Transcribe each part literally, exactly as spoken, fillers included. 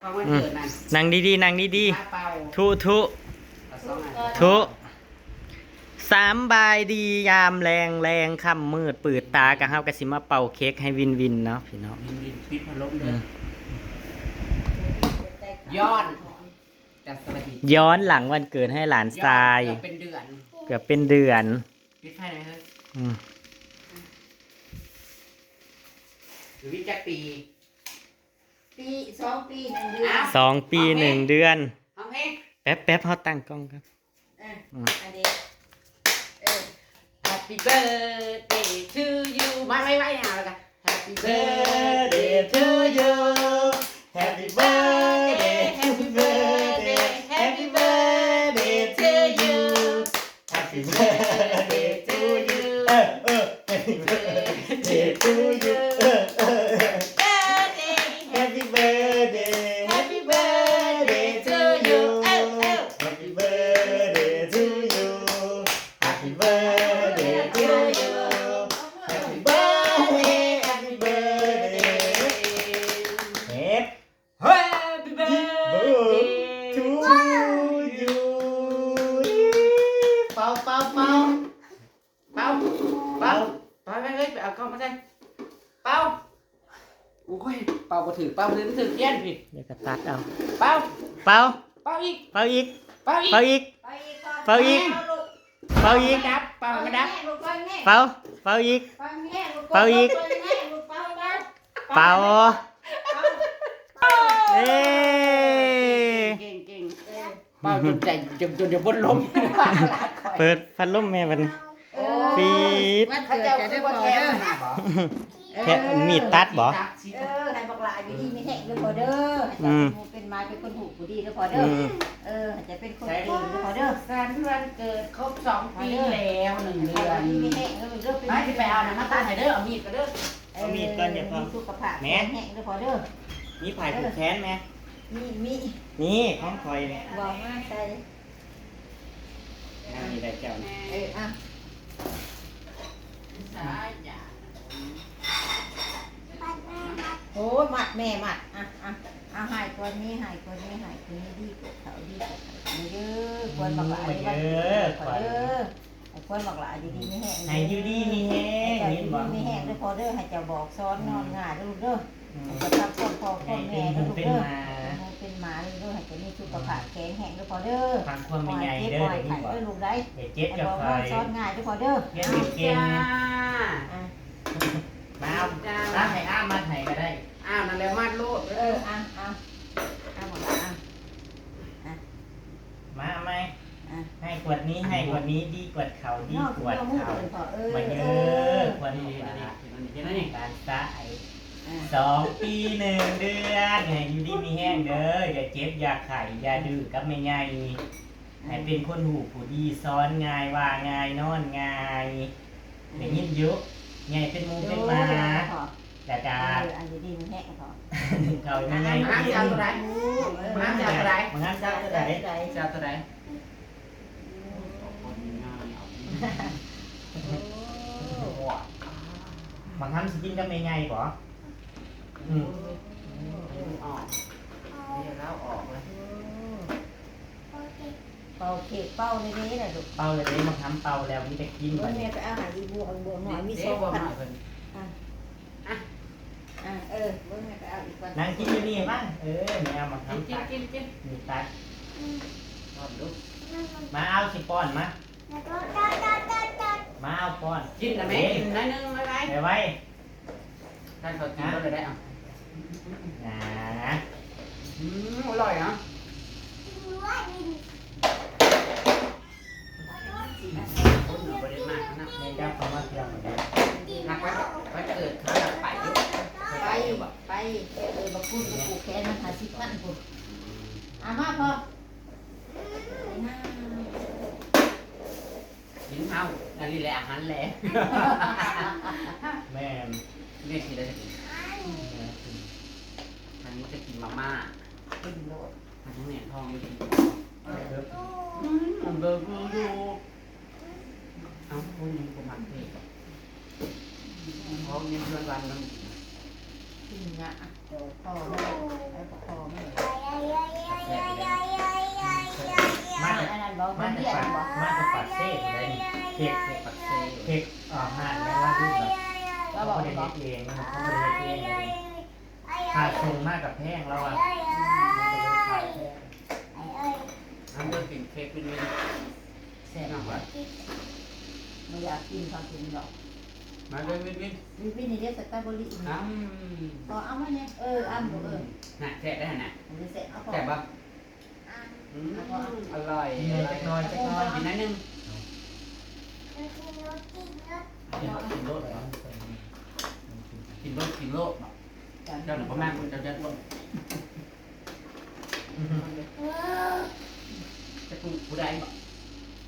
ของวันเกิดนั่น นั่งดีๆ นั่งดีๆ ผ้าเป่า ทุทุ เอาสองอัน ทุ สำบายดียามแลง แลงค่ำมืดปืดตา กะเฮากะสิมาเป่าเค้กให้วินวินเนาะพี่น้อง วินวินปิดพัดลมเด้อ อืม ย้อน จะสวัสดี ย้อนหลังวันเกิดให้หลานชาย เกือบเป็นเดือน เกือบเป็นเดือน ปิดไฟหน่อยเฮ้ย อืม หรือวิจักปี ปี สองปีหนึ่งเดือน อ้าว สองปีหนึ่งเดือน ร้องเพลง แป๊บๆ เฮาตั้งกล้องก่อน เออ อืม อันนี้ เออ Happy birthday to you มาไวๆ เอาละกัน Happy birthday to you Happy birthday Happy birthday Happy birthday to you Happy birthday to you เออเออ Happy birthday to you เออเออ Happy birthday Happy birthday to you เออเออ Happy birthday to you Happy birthday to you Happy birthday Happy birthday Happy Happy birthday birthday to you เป่าเป่าเป่าเป่าเป่าเป่าไปไปไปเอากล้องมาใส่เป่า โอ้ย เป่าบ่ถือ เป่าบ่ถือ บ่ถือเทียนพี่ เดี๋ยวก็ตัดเอา เป่า เป่า เป่าอีก เป่าอีก เป่าอีก เป่าอีก เป่าอีก เป่าอีก เป่าอีก เป่าอีก เป่าอีก เป่าอีก เป่าอีก เป่า เป่าอีก เป่าแห้งลูก เป่าอีก เป่าแห้งลูก เป่า เป่า เป่า เป่า เอ้ เก่ง เก่ง เออ เป่าจนใจ จน จนจะบนลม เปิดพัดลมแม่บัดนี้ เออ ปี๊ด วันเกิดจะได้พอเด้อ แค่มีดตัดบ่ เออ ให้บักหลาอยู่ดีมีแฮงเด้อพอเด้อ ให้เจ้าเป็นหมู่เป็นหมายเป็นคนหูผู้ดีเด้อพอเด้อ อืม เออ ให้เจ้าเป็นคนเก่งเด้อพอเด้อ สันวันเกิดครบสองปีแล้วหนึ่งเดือน อยู่ดีมีแฮงเด้อลูกเด้อ เป็น ไปสิไปเอาน้ำมาตัดให้เด้อ เอามีดก็เด้อ เออ เอามีดก่อนอย่าเผา มีสุขภาพ แม่ แข็งแฮงเด้อพอเด้อ มีผ้าผูกแขนไหม มี มี นี่ของข่อยเนี่ย บอกมาใส่ อันนี้ได้เจ้านะ เออ อ่ะ โอ้ย มัดแม่มัด อ่ะ อ่ะ อ่ะ ให้กว่านี้ ให้กว่านี้ ให้กว่านี้ ดีกว่าเขา ดีกว่าเขา เด้อ ควรบักหลา อืม เด้อ เด้อ ขวัญ เด้อ ให้ควรบักหลา อยู่ดีมีแฮง ให้อยู่ดีมีแฮง ให้เจ้า เห็นบ่ อยู่ดีมีแฮงเด้อพ่อเด้อ ให้เจ้าบอกสอน อืม นอนง่ายเด้อลูกเด้อ อืม ให้เจ้าทำความพ่อความแม่เด้อลูกเด้อ ให้เป็นหมู่เป็นหมา เป็นหมู่เป็นหมาเด้อ ให้เจ้ามีสุขภาพแข็งแฮงเด้อพ่อเด้อ ฟังความแม่ใหญ่เด้อ ขอให้เจ็บ ขอให้ไข้ ได้ยินบ่ เด้อลูกได้ อย่าเจ็บอย่าไข้ ให้บอกนอนสอนง่ายเด้อพ่อเด้อ เรียนเก่งๆ จ้า อ่ะ มาเอา จ้า มาให้อ้ามัดให้ก็ได้ อ้าว นั่นแหละมัดโลด เออ อ่ะ อ่ะ อ่ะ หมดละ อ่ะ อ่ะ มาเอาไหม อ่ะ ให้ขวดนี้ ให้ขวดนี้ ดีกว่าเขา ดีกว่าเขา นอกจากมือเพิ่นขอ เออ มาเยอะ เออ ขวดนี้ นี่ นี่ นี่ นี่ นี่ การสะไอ อ่ะ สองปีหนึ่งเดือน ให้อยู่ดีมีแฮงเด้อ อย่าเจ็บ อย่าไข้ อย่าดื้อกับแม่ใหญ่ ให้เป็นคนหูผู้ดี สอนง่าย ว่าง่าย นอนง่าย ได้ยินอยู่ ใหญ่เป็นหมู่เป็นหมา เออ แล้วก็ เออ อันนี้ดีมันแห้งพอ เขาไม่ใหญ่ มา กิน เจ้าตัวใด เออ มา เจ้าตัวใด มา เจ้าตัวใด เจ้าตัวใด โอ้ บางครั้งสิกินกับแม่ใหญ่บ่ อืม ออก เดี๋ยวเราออกเลย เป่าเค้กเป่าเลยเด้ล่ะลูก เป่าเลยเด้ มาทำเป่าแล้วมีแต่กิน เบิ่งแม่ไปเอาหาอีบัว บัวหน่อย มี เด้ สอง บัว พัน หน่อยเพิ่น อ่ะ อ่ะ อ่ะ เออ เบิ่งแม่ไปเอาอีกก่อน นั่งกินอยู่นี่บ้าง เออ แม่เอามา กิน ทำ กิน ตัก กิน กิน มีตัก อืม ป้อนลูก มาเอาสิป้อนมา มาเอาป้อน กินนะแม่ เด้ กินหน่อยนึง ไว้ไว้ ไว้ไว้ ท่านเขากินก็เลยได้อ่ะ อ่า อืม อร่อยนะ คนเราบ่ได้มากนะ ไม่ได้คำว่าเที่ยวเหมือนกัน หากวัน วันเกิดเขาน่ะไปอยู่ ไป ไป เออ บักพูดกับผูกแขนมันห้าสิบพันพุ้น เอามาพอ กินเฮา อันนี้แหละอาหารแลง แม่น แม่กินอะไรจะกิน แม่น อันนี้จะกินมาม่า ขึ้นโลด อันนี้เนี่ยท้องไม่ดี เออ อืม เบอร์เกอร์อยู่ เอ้า พวกนี้กูมักเผ็ด ท้องยังเพื่อนวันมัน กินนะ อ่ะ เดี๋ยวพ่อแม่ ไอ้พ่อแม่ มาจากปาก มาจากปากเซ่ผู้ใดนี่ เค้ก เค้กปากเซ่ เค้ก อ่า ห้านแม่ว่ารุ่นน่ะ เขาบ่ได้เฮ็ดเองนะ เขาบ่ได้เฮ็ดเองเลย ค่าส่งมากับแพงแล้วอ่ะ มันก็เลยขายแพง อันเดียวกินเค้กเป็นเมนู แซ่บ น้ำหวาน บ่อยากกินเขากินดอก มาเลยวินวิน วินวินนี่เด้ สตรอเบอรี่ อืม พอเอามาเนี่ย เออ อ้ำ เออ น่ะ แซ่บได้หั่นน่ะ มันจะแซ่บ เอาพอ แซ่บบ่ อืม อร่อย กินหน่อย จักหน่อย จักหน่อย กินหน่อยหนึ่ง กินโลด กินโลด กินโลด เจ้าหน่อยบ่มาก เจ้าจะอ้วน จะปลูกผู้ใดบ่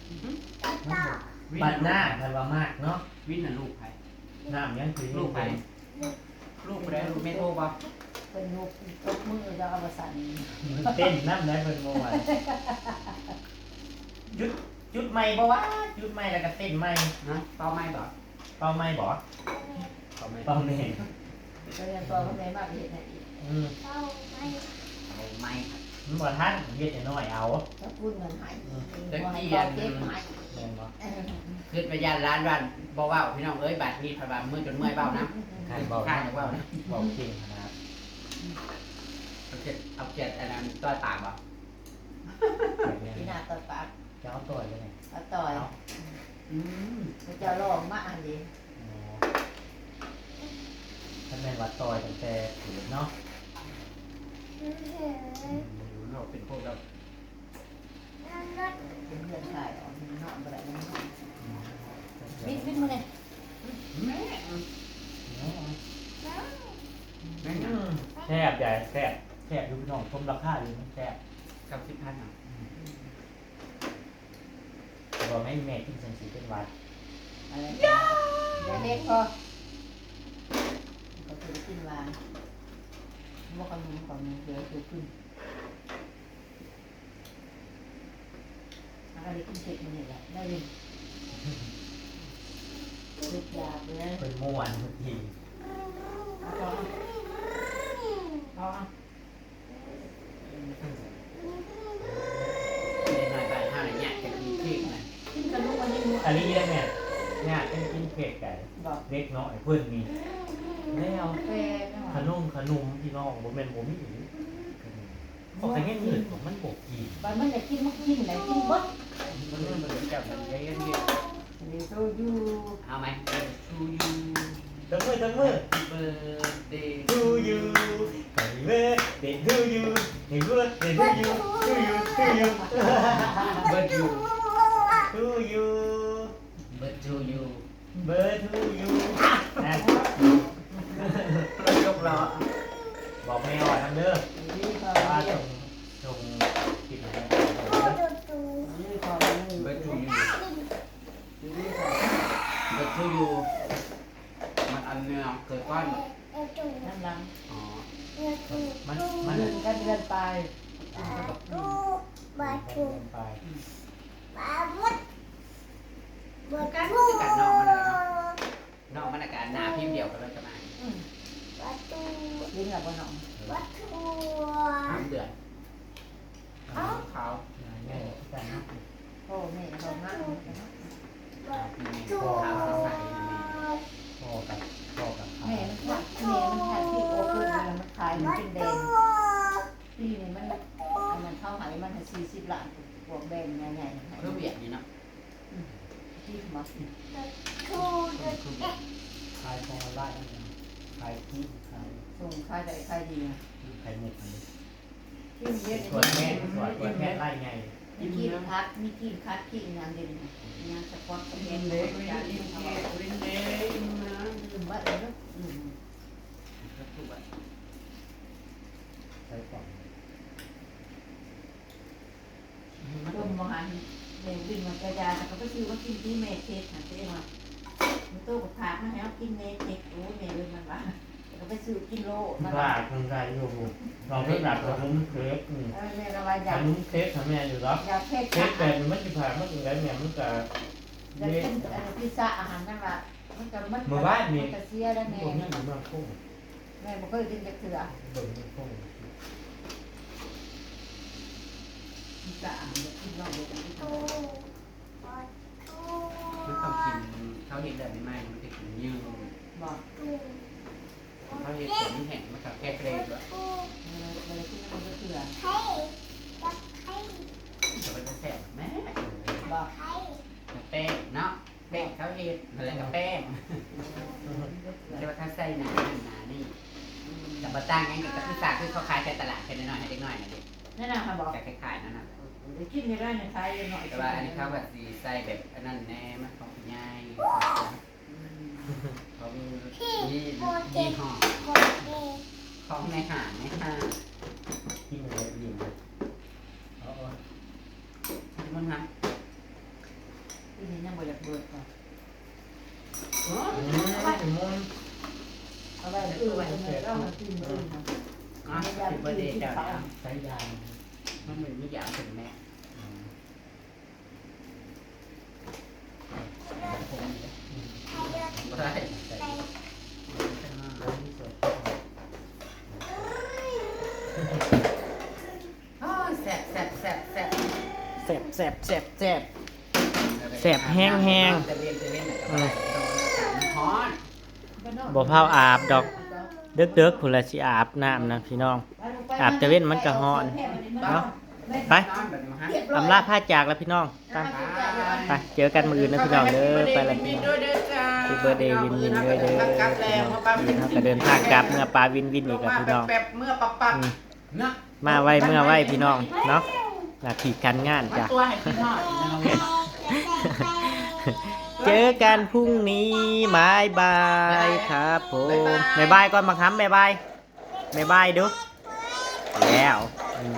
อือหือ วิน บัดหน้า น่ะลูก เพิ่นว่ามากเนาะ วินน่ะลูกไผ น้ำยังคือ ลูกไผ ลูกผู้ใด ลูกแม่โทบ่ เพิ่นยก ยกมือแล้วเอามาสั่น เต้นนำได้เพิ่นบ่ไหว จุด จุดใหม่บ่วะ จุดใหม่แล้วก็เต้นใหม่ นะ เป่าไม้บ่ เป่าไม้บ่ เป่าไม้ เป่าแม่ ก็ยังเป่าแม่มากเฮ็ดให้อีก อืม เป่าไม้ มันบ่ทัน เฮ็ดน้อยเอา ถ้าพูดเงินหาย อืม เอง แต่ บ่ให้ กี้ เป่า อัน เก็บหาย แม่นบ่ เออ คิดว่าย่านหลานบ้านบ่เว้า พี่น้องเอ้ย บัดนี้เพิ่นว่าเมื่อยจนเมื่อยเว้านะ ใครเว้า ข้าอยากเว้านะ เว้าเก่งขนาด เอาเขียด เอาเขียดอันนั้นต่อยปากบ่ แบบนี้ พี่หน้าต่อยปาก จะเอาต่อยไปไหน เอาต่อย เอา อืม มันจะลองมาอันนี้ อ๋อ ถ้าแม่นว่าต่อยตั้งแต่เกิดเนาะ อืม บ่รู้เนาะ เป็นพวกแล้ว เป็นเพื่อนถ่ายออกนี่เนาะ บ่ได้เนาะ อืม บิด บิดมือเลย แม่ แม่ แม่ อืม แซ่บใหญ่ แซ่บ แซ่บอยู่พี่น้อง สมราคาอยู่ มันแซ่บ เก้าสิบพันอ่ะ อืม บอกให้แม่กินสังสีเป็นหวัด อะไรนะ เดี๋ยวเด็กพอ ก็คือกินหวาน บ่ขนมของมันเดี๋ยวคือขึ้น อันนี้กินเผ็ดมันนี่แหละ ได้เลย เผ็ดอยากเลย เป็นม่วนเมื่อกี้ เอาต่อ เอา เด็กน้อยบ้านเฮานี่ยากจะกินเค้กนะ กินกับลูกอันนี้ลูก อันนี้เรียกเนี่ย ยากจะกินเค้กไก่ บอก เด็กน้อยเพิ่นนี่ แล้ว แต่ ขนม ขนมพี่น้อง บ่แม่นบ่มี ขนม บอกแต่เห็นเลือดมันบ่กิน บัดมันอยากกินมันกินแหละ กินเบิด มันเหมือนกับมันเรียนอยู่ Happy birthday to you เอาไหม To you ยกมือ ยกมือ Happy birthday to you Happy birthday to you Happy birthday to you To you To you But you To you But to you But to you นะ รถยกล้อ บอกแม่อ่อนนำเด้อ ว่าส่ง ส่งคลิปให้ But to you But to you มันอันเนื้อเกิดก้อน น้ำลัง อ๋อ มัน มัน หนึ่งก็เดือนปลาย ปลาทู ปลาทู ไป ปลาหมด ปลาทู คือกันน้องมันเลยเนาะ น้องมันอาการหนาพิมพ์เดียวกันเลยกันมา อืม ปลาทู กินแล้วบ่น้อง ปลาทู สามเดือน เอ้า ขาว ง่ายคือกันเนาะ พ่อแม่เขามากเหมือนกันเนาะ ปลาทู ขาวใสๆนะแม่ พ่อกับ พ่อกับเขา แม่มันทัก แม่มันทักที่โอเพ่นแล้วมันขายมันเป็นแดง ปีนี้มัน อันนั้นเขาให้มันให้สี่สิบล้าน พวกแบรนด์ใหญ่ๆให้ คือเวียดนี่เนาะ อืม ที่มา ขายของออนไลน์นี่นะ ขายที่ขาย ส่งขายได้ขายดีนะ ขายหมดเลย ที่เวียด ตัวแทน ตัว ตัวแทนรายใหญ่ มีที่พัก มีที่พักที่งานเด่น งานสปอร์ต กินเลย วินเดย์ กินเค้ก วินเดย์ อิ่มนะ ดื่มบัตรเลยเนาะ อืม ใส่กล่อง ต้มบ่หัน แม่วิ่งมากระยา แล้วก็ไปซื้อมากินที่แม่เค้กหันเต้ว่า มันโตกับผักมาให้เอากินแม่เค้ก โอ้ แม่เอิ้นมันว่า แล้วก็ไปซื้อกินโลด มัน ว่า ว่า ทางใดอยู่ เราก็อยากขนมเค้ก อืม เออ แม่ก็ว่าอยาก ขนมเค้กของแม่อยู่หรอ อยากเค้ก เค้กแบบนี้มันสิผ่านมาถึงไหนแม่ มันก็ อยากกิน เละ อันพิซซ่าอาหารนั่นล่ะ มันก็ มันก็ มื้อวานนี่ มันก็เสียแล้วแม่ บ่มีอยู่นอกทุ่ง แม่บ่เคยกินจักเทื่อ เบิ่งในกล้อง มันจ มันต้องกิน เขาเฮ็ดแบบใหม่ๆมันจะกินยืด บอก เขาเฮ็ดแบบมันแห้งมันก็แค่เกรดวะ เออเวลาที่มันก็เถื่อ แต่มันจะแซ่บแม่ บอก แป้งเนาะแป้งเขาเฮ็ดอะไรกับแป้งแต่ว่าเขาใส่หนานั่นหนานี่แต่บ่ต่างกันกับพิซซ่าคือเขาขายในตลาดแค่น้อยๆให้เด็กน้อยนะเด็ก นั่นน่ะค่ะบอก แต่ขายๆนั่นน่ะ เดี๋ยวกินไม่ได้ในไทยหน่อย แต่ว่าอันนี้เขาก็สิใส่แบบอันนั้นแน่มันของผู้ใหญ่เขามียี่ห้อของในห้างในห้าง ที่มันเล็กดีนะเอาเอา มันนะ ที่นี่ยังบ่อยากเบิดก่อน อืมมัน เอาไว้เออไว้เออเอามากินเออนะ อ่ะสิบเบอร์เดย์เจ้าเนี่ย ใช้ยาง มันเหมือนมีอย่างถึงแม่ อืม ผมเนี่ยบ่ได้ ใส่ ข้างหน้า แล้วที่สด โอ้ยแสบแสบแสบแสบ แสบแสบแสบแสบ แสบแฮงแฮง ตะเวนตะเวนน่ะก็ อืม มันฮ้อน บ่พาวอาบดอก เดิกๆพุ่นละสิอาบน้ำนะพี่น้อง อาบแต่เว้นมันก็ฮ้อนเนาะ ไป นอนแบบนี้ฮะ อำลาพาจากแล้วพี่น้อง ไป ไป เจอกันมื้ออื่นนะพี่น้องเด้อ ไปแล้วพี่น้อง Happy birthday วินวินด้วยเด้อพี่น้อง มื้ออื่นเราก็เดินทางกลับเมือปลาวินวินอีกแล้วพี่น้อง แป๊บๆเมื่อปับปับ อืม นะ มาไวเมือไวพี่น้องเนาะ หน้าที่การงานจ้ะ ตัวให้พี่น้อง เจอกันพรุ่งนี้บายบายครับผม บายบายก่อนบักหำ บายบาย บายบายดู แล้วอืม